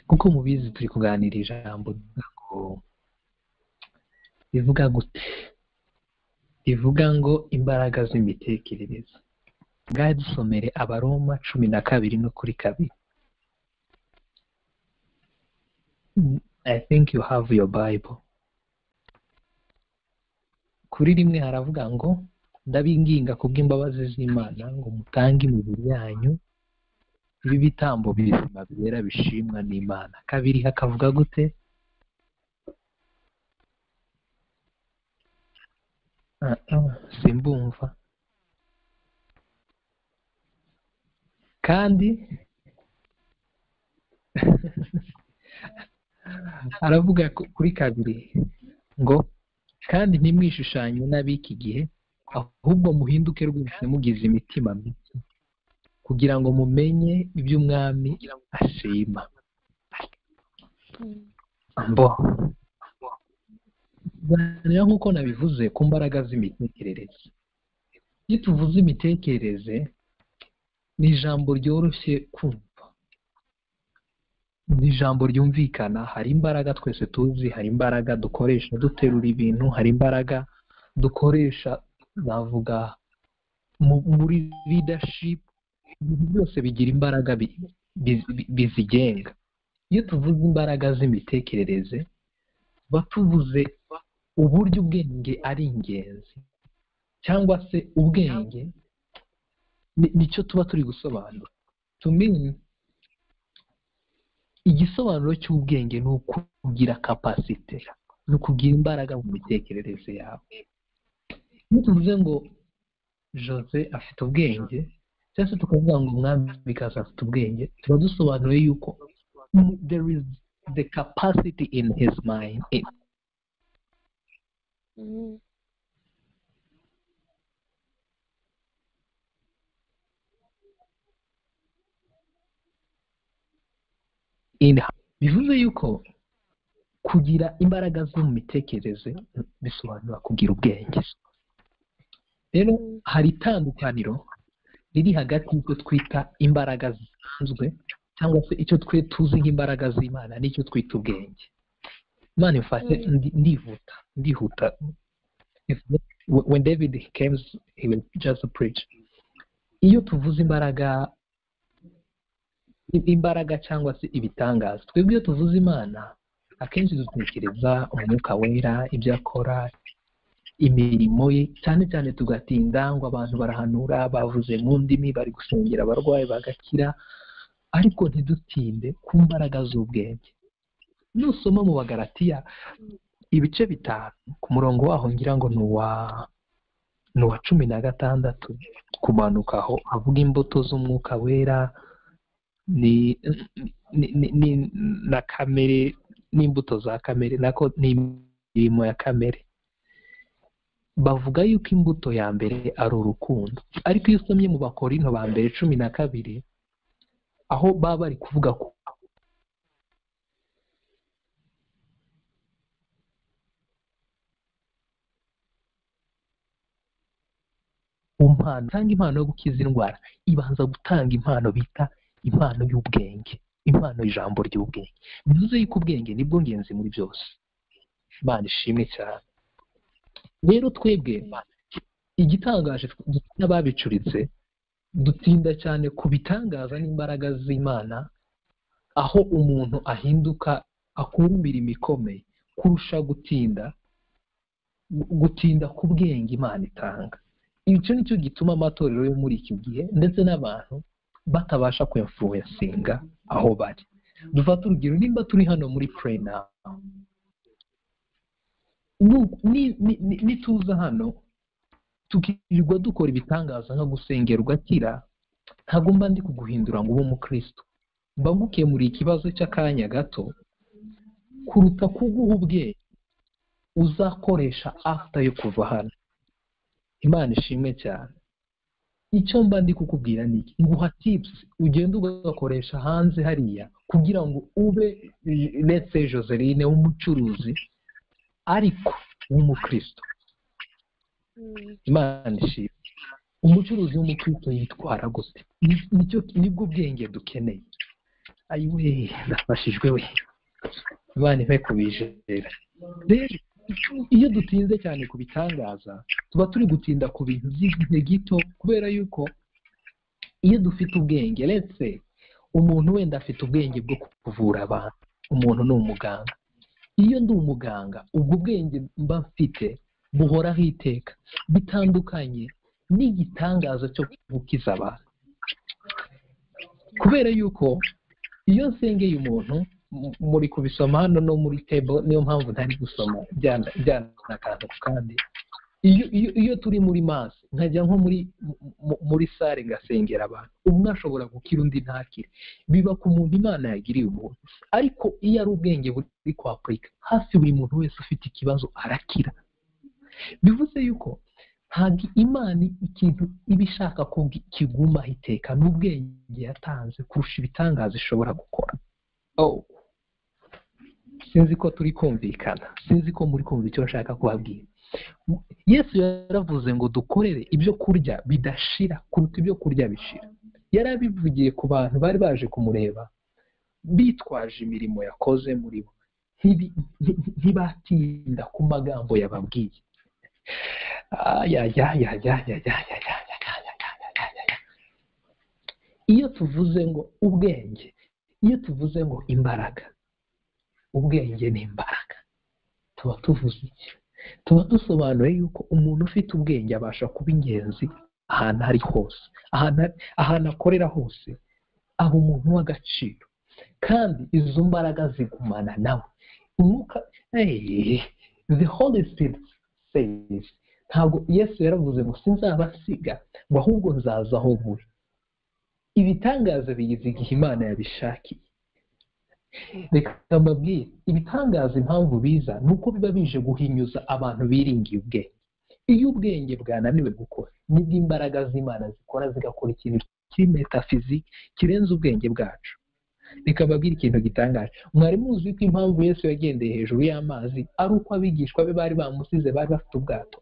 Kuko mubizi turi kuganira ijambo ngo rivuga gute? Rivuga ngo imbaraga z'imitekerereze. Ngahe dusomere Abaroma 12 no kuri 2. I think you have your Bible. Kuri rimwe haravuga ngo ndabinginga kubw'imbabazi z'Imana ngo mutange imibiri yanyu ibi bitambo bizima byera bishimwa n'Imana. Kabiri hakavuga gute? Simbumva. Kandi aravuga kuri kabiri ngo kandi ntimwishushanye n'ab'iki gihe, ahubwo muhinduke rwose mugize imitima mike, kugira ngo mumenye ibyo Umwami ashima. Mbo ganira nk'uko nabivuze ku mbaraga z'imitekerereze. Iyo tuvuze imitekerereze ni ijambo ryoroshye kumva, ni ijambo ryumvikana. Hari imbaraga twese tuzi, hari imbaraga dukoresha duterura ibintu, hari imbaraga dukoresha navuga muri leadership. Ibintu byose bigira imbaraga bizigenga. Iyo tuvuze imbaraga z'imitekerereze batuvuze uburyo ubwenge ari ingenzi, cyangwa se ubwenge nicyo tuba turi gusobanura. To me, igisobanuro cy'ubwenge ni ukugira capacity, ni ukugira imbaraga mu mitekerereze yawe. Iyo tuvuze ngo Jose afite ubwenge, cyangwa se tukavuga ngo Umwamikazi afite ubwenge, tuba dusobanuye yuko there is the capacity in his mind. Bivuze yuko kugira imbaraga zo mu mitekerereze bisobanura kugira ubwenge. Rero hari itandukaniro riri hagati y'icyo twita imbaraga zisanzwe, cyangwa se icyo twe tuzi nk'imbaraga z'Imana n'icyo twita ubwenge. Imana imfashe, ndihuta. When David comes, he will just preach. Iyo tuvuze imbaraga cyangwa se ibitangaza, twebwe iyo tuvuze Imana akenshi dutekereza umwuka wera, ibyo akora, imirimo ye, cyane cyane tugatinda ngo abantu barahanura, bavuze mu ndimi, bari gusengera abarwayi bagakira, ariko ntidutinde ku mbaraga z'ubwenge. Nusoma mu Bagalatiya ibice 5 ku murongo waho ngira ngo ni uwa 16 kumanuka, aho avuga imbuto z'umwuka wera ni na kamere, n'imbuto za kamere, nako ni imirimo ya kamere. Bavuga yuko imbuto ya mbere ari urukundo, ariko iyo usomye mu Bakorinto ba mbere 12 aho baba bari kuvuga ko impano, impano yo gukiza indwara ibanza gutanga impano bita impano y'ubwenge, impano y'ijambo ry'ubwenge. Bivuze yuko ubwenge nibwo ngenzi muri byose. Imana ishimwe cyane. Rero twebwe igitangaje n'ababicuritse dutinda cyane ku bitangaza n'imbaraga z'Imana, aho umuntu ahinduka akora imirimo ikomeye kurusha gutinda ku bwenge Imana itanga. Icyo nicyo gituma amatorero yo muri iki gihe ndetse n'abantu batabasha kwinfluencinga aho bari. Dufate urugero, nimba turi hano muri Pray Now, nituza hano tukirirwa dukora ibitangaza nka gusengera ugakira, ntabwo mba ndi kuguhindura ngo ube umukristo, mba ngukemuriye ikibazo cy'akanya gato kuruta kuguha ubwenge uzakoresha after yo kuva hano. Imana ishimwe cyane. Icyo mba ndi kukubwira ni iki? Nguha tips ugenda ugakoresha hanze hariya kugira ngo ube let's say Joseline w'umucuruzi ariko w'umukristo. Imana ishimwe. Umucuruzi w'umukristo yitwara gute? Nicyo nibwo bwenge dukeneye. Ayiwe, ndafashijwe we, Imana ibe kubijera. Rero iyo dutinze cyane ku bitangaza tuba turi gutinda ku bintu by'igihe gito, kubera yuko iyo dufite ubwenge, let's say umuntu wenda afite ubwenge bwo kuvura abantu, umuntu ni umuganga. Iyo ndi umuganga, ubwo bwenge mba mfite buhoraho iteka, bitandukanye n'igitangaza cyo gukiza abantu. Kubera yuko iyo nsengeye umuntu, muri kubisoma hano no muri table, niyo mpamvu ntari gusoma byana akantu kandi. Iyo turi muri mass, nkajya nko muri sare ngasengera abantu, umwe ashobora gukira undi ntakire, biba ku muntu Imana yagiriye ubuntu. Ariko iyo ari ubwenge buri kwapurika, hafi buri muntu wese ufite ikibazo arakira. Bivuze yuko ntabwo Imana ikintu iba ishaka ko kigumaho iteka, n'ubwenge yatanze kurusha ibitangaza ishobora gukora. Sinzi ko turi kumvikana, sinzi ko muri kumva icyo nshaka kubabwira. Yesu yaravuze ngo dukorere ibyo kurya bidashira kuruta ibyo kurya bishira. Yarabivugiye ku bantu bari baje kumureba bitwaje imirimo yakoze muri bo, ntibatinda ku magambo yababwiye. Iyo tuvuze ngo ubwenge, iyo tuvuze ngo imbaraga, ubwenge ni imbaraga, tuba tuvuze iki? Tuba dusobanuye yuko umuntu ufite ubwenge abasha kuba ingenzi ahantu ari hose, ahantu akorera hose, aba umuntu w'agaciro, kandi izo mbaraga zigumana nawe. Umwuka, the Holy Spirit says, ntabwo Yesu yaravuze ngo sinzabasiga, ngo ahubwo nzaza aho muri. Ibitangaza bigize igihe Imana yabishakiye. Reka mbabwire, ibitangaza impamvu biza nuko biba bije guhinyuza abantu biringiye ubwenge. Iyo ubwenge bwananiwe gukora, nibwo imbaraga z'Imana zikora, zigakora ikintu kiri metaphysique kirenze ubwenge bwacu. Reka mbabwire ikintu gitangaje. Mwari muzi ko impamvu Yesu yagendeye hejuru y'amazi ari uko abigishwa be bari bamusize, bari bafite ubwato.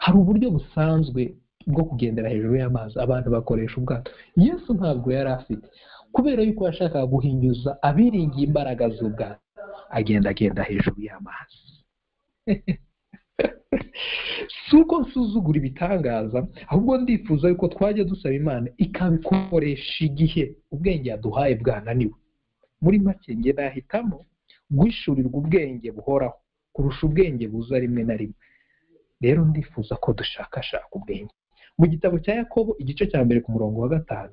Hari uburyo busanzwe bwo kugendera hejuru y'amazi, abantu bakoresha ubwato. Yesu ntabwo yari afite, kubera yuko yashakaga guhinyuza abiringiye imbaraga z'ubwato, agenda hejuru y'amazi. Si uko nsuzugura ibitangaza, ahubwo ndifuza yuko twajya dusaba Imana ikabikoresha igihe ubwenge yaduhaye bwananiwe. Muri make nge nahitamo guhishurirwa ubwenge buhoraho kurusha ubwenge buza rimwe na rimwe. Rero ndifuza ko dushakashaka ubwenge. Mu gitabo cya Yakobo igice cya 1 ku murongo wa 5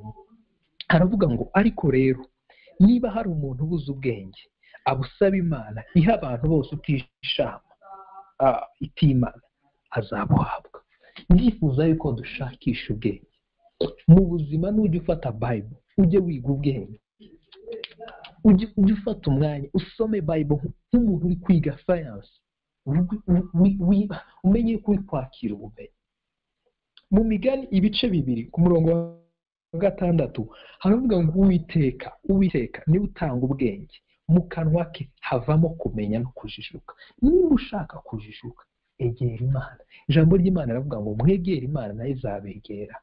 haravuga ngo ariko rero niba hari umuntu ubuze ubwenge, abusaba Imana iha abantu bose utishama itimana, azabuhabwa. Ndifuza yuko dushakisha ubwenge mu buzima. Nujya ufata Bible ujye wiga ubwenge, ujye ufata umwanya usome Bible nk'umuntu uri kwiga science, umenye ko uri kwakira ubumenyi. Mu migani ibice 2 ku murongo wa 6 haravuga ngo Uwiteka, Uwiteka niwe utanga ubwenge, mu kanwa ke havamo kumenya no kujijuka. Niba ushaka kujijuka, egera Imana. Ijambo ry'Imana riravuga ngo mwegere Imana nayo izabegera,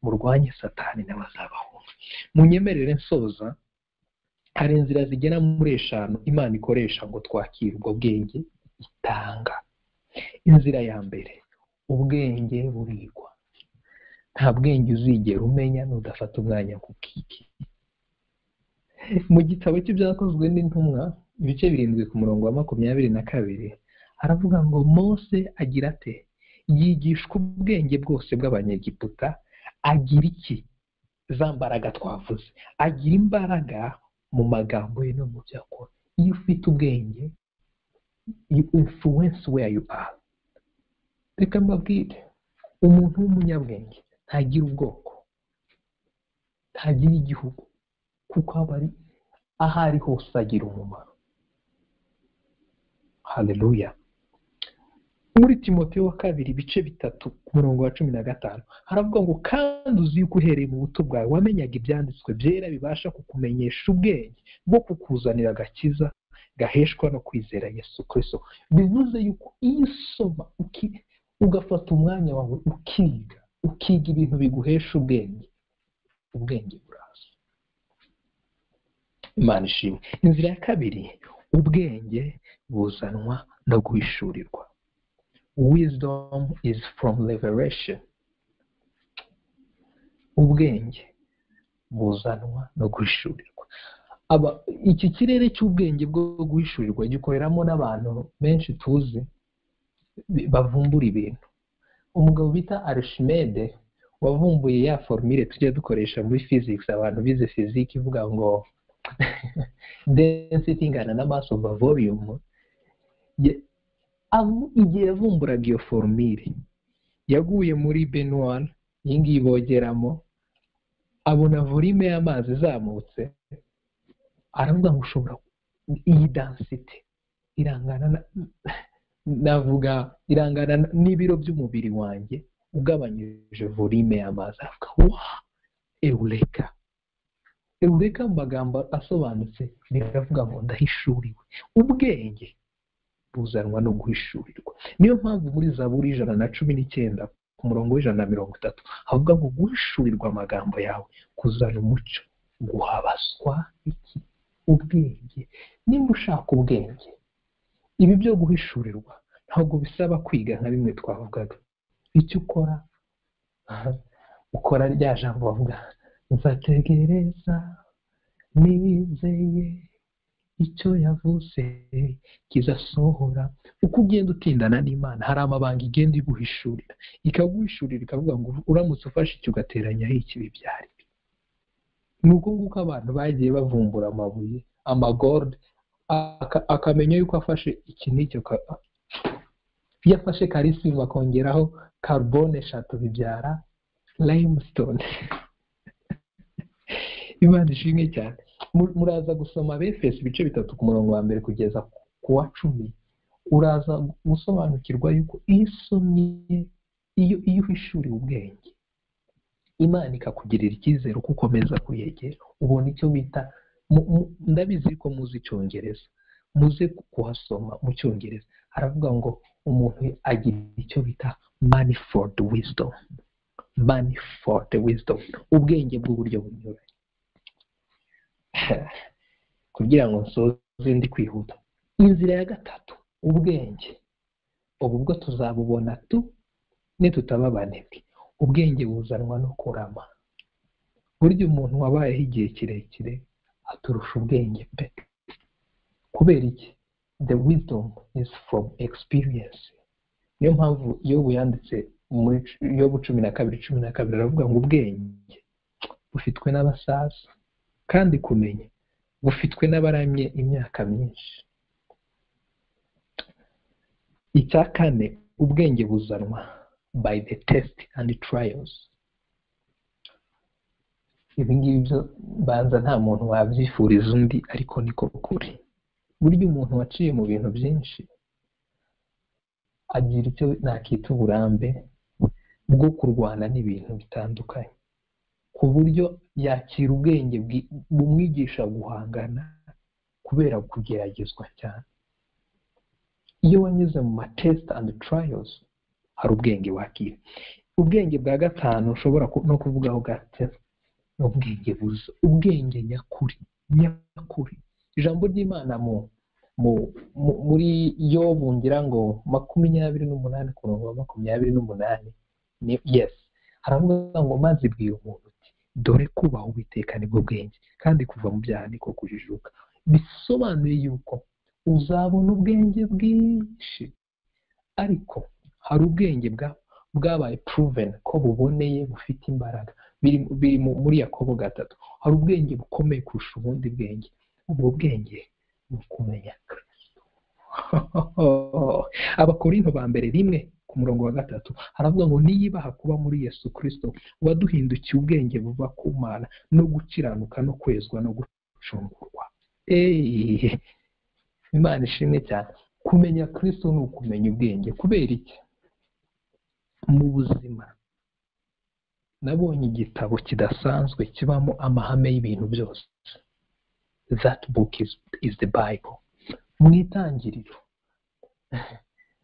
murwanye Satani nawe azabahunga. Munyemerere nsoza, hari inzira zigera muri 5 Imana ikoresha ngo twakire ubwo bwenge itanga. Inzira ya mbere, ubwenge burigwa. Nta bwenge uzigera umenya nudafata umwanya kukiki. Mu gitabo cy'ibyakozwe n'intumwa ibice 7 ku murongo wa 22 haravuga ngo Mose agira ate? Yigishwa ubwenge bwose bw'Abanyegiputa, agira iki? Za mbaraga twavuze, agira imbaraga mu magambo ye no mu byo akora. Iyo ufite ubwenge, you influence where you are. Reka mbabwire, umuntu w'umunyabwenge ntagira ubwoko, ntagira igihugu, kuko aba ari aho ari hose agira umumaro. Haleluya. Muri Timoteyo wa 2 ibice 3 ku murongo wa 15 haravuga ngo kandi uzi yuko uhereye mu buto bwawe wamenyaga ibyanditswe byera bibasha kukumenyesha ubwenge bwo kukuzanira agakiza gaheshwa no kwizera Yesu Kristo. Bivuze yuko iyo usoma ugafata umwanya wawe ukiga ibintu biguhesha ubwenge, ubwenge buraza. Imana ishimwe. Inzira ya kabiri, ubwenge buzanwa no guhishurirwa. Wisdom is from revelation. Ubwenge buzanwa no guhishurirwa. Iki kirere cy'ubwenge bwo guhishurirwa gikoreramo n'abantu benshi tuzi bavumbura ibintu. Umugabo bita Archimede wavumbuye ya formule tujya dukoresha muri physics, abantu bize physics, ivuga ngo density ingana na mass over volume. Igihe yavumburaga iyo formule, yaguye muri baignoire iyi ngiyi bogeramo, abona volume y'amazi izamutse, aravuga ngo ushobora iyi density irangana navuga irangana n'ibiro by'umubiri wanjye ugabanyije volume y'amazi. Aravuga wa eureka. Eureka mu magambo asobanutse biravuga ngo ndahishuriwe. Ubwenge buzanwa no guhishurirwa. Niyo mpamvu muri Zaburi 119 ku murongo wa 130 havuga ngo guhishurirwa amagambo yawe kuzana umucyo, guhabaswa iki? Ubwenge. Nimba ushaka ubwenge, ibi byo guhishurirwa ntabwo bisaba kwiga nka bimwe twavugaga. Icyo ukora, ukora rya jambo bavuga nzategereza nizeye icyo yavuze kizasohora. Uko ugenda utindana n'Imana, hari amabanga igenda iguhishurira, ikaguhishurira, ikavuga ngo uramutse ufashe icyo ugateranyaho iki bibyara ibi. Ni uko nguko abantu bagiye bavumbura amabuye, amagorde, akamenya yuko afashe iki n'icyo, iyo afashe calcium akongeraho carbone 3 bibyara limestone. Imana ishimwe cyane. Muraza gusoma Abefeso ibice 3 ku murongo wa 1 kugeza ku wa 10, uraza gusobanukirwa yuko iyo usomye, iyo uhishuriwe ubwenge, Imana ikakugirira icyizere uko ukomeza kuyegera, ubona icyo bita, ndabizi ko muzi icyongereza, muze kuhasoma mu cyongereza, haravuga ngo umuntu agira icyo bita manifold wisdom. Manifold wisdom, ubwenge bw'uburyo bunyuranye. Kugira ngo nsoze ndi kwihuta, inzira ya gatatu, ubwenge ubu bwo tuzabubona tu nitutaba abanebwe. Ubwenge buzanwa no kurama. Burya umuntu wabayeho igihe kirekire aturusha ubwenge pe. Kubera iki? The wisdom is from experience. Niyo mpamvu Yobu yanditse muri Yobu 12:12, aravuga ngo ubwenge bufitwe n'abasaza, kandi kumenya bufitwe n'abaramye imyaka myinshi. Icya kane, ubwenge buzanwa by the test and trials. Ibi ngibi byo banza nta muntu wabyifuriza undi, ariko niko kuri. Burya umuntu waciye mu bintu byinshi agira icyo nakita uburambe bwo kurwana n'ibintu bitandukanye, ku buryo yakira ubwenge bumwigisha guhangana kubera kugeragezwa cyane. Iyo wanyuze mu ma test and trials, hari ubwenge wakira. Ubwenge bwa gatanu ushobora no kuvugaho gato, ni ubwenge buza, ubwenge nyakuri nyakuri. Ijambo ry'Imana muri Yobu ngira ngo 28 ku murongo wa 28, ni yes, haravuga ngo maze ibwira umuntu uti dore kubaha Uwiteka nibwo bwenge, kandi kuva mu byaha niko kujijuka. Bisobanuye yuko uzabona ubwenge bwinshi, ariko hari ubwenge bwabaye proven ko buboneye, bufite imbaraga. Biri muri Yakobo 3. Hari ubwenge bukomeye kurusha ubundi bwenge. Ubwo bwenge ni ukumenya Kristo. Abakorinto ba mbere 1 ku murongo wa 3 haravuga ngo niyibaha kuba muri Yesu Kristo waduhindukiye ubwenge buva ku Mana no gukiranuka no kwezwa no gucungurwa. Imana ishimwe cyane. Kumenya Kristo ni ukumenya ubwenge. Kubera iki? Mu buzima nabonye igitabo kidasanzwe kibamo amahame y'ibintu byose. That book is the Bible. Mu itangiriro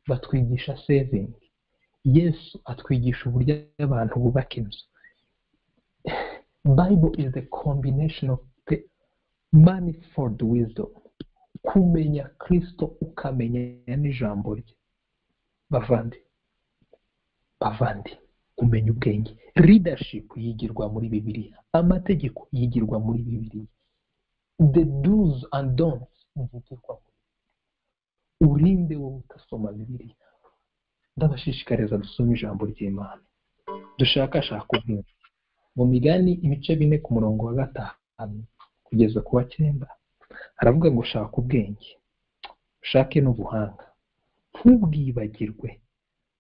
batwigisha saving. Yesu atwigisha uburyo abantu bubaka inzu. Bible is the combination of the Manifold wisdom, kumenya Kristo ukamenya n'ijambo rye. Bavandi, bavandi, kumenya ubwenge, leadership yigirwa muri Bibiliya, amategeko yigirwa muri Bibiliya, the do's and don'ts byigirwa muri. Urinde wowe utasoma Bibiliya? Ndabashishikariza dusome ijambo ry'Imana, dushakashaka ubwenge. Mu Migani ibice 4 ku murongo wa 5 kugeza ku wa 9 aravuga ngo shaka ubwenge, ushake n'ubuhanga, ntubwibagirwe,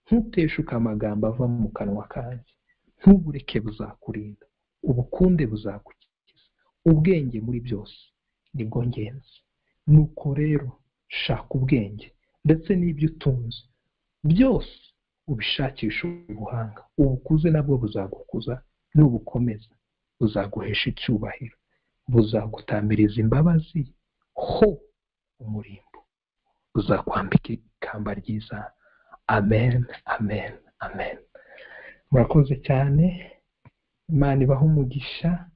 ntuteshuke amagambo ava mu kanwa kanjye, ntubureke buzakurinda, ubukunde buzagukiza. Ubwenge muri byose nibwo ngenzi. Nuko rero shaka ubwenge, ndetse n'ibyo utunze byose ubishakisha ubuhanga, ubukuze nabwo buzagukuza, nubukomeza buzaguhesha icyubahiro, buzagutamiriza imbabazi ho umurimbo, buzakwambika ikamba ryiza. Amen, amen, amen. Murakoze cyane, Imana ibahe umugisha.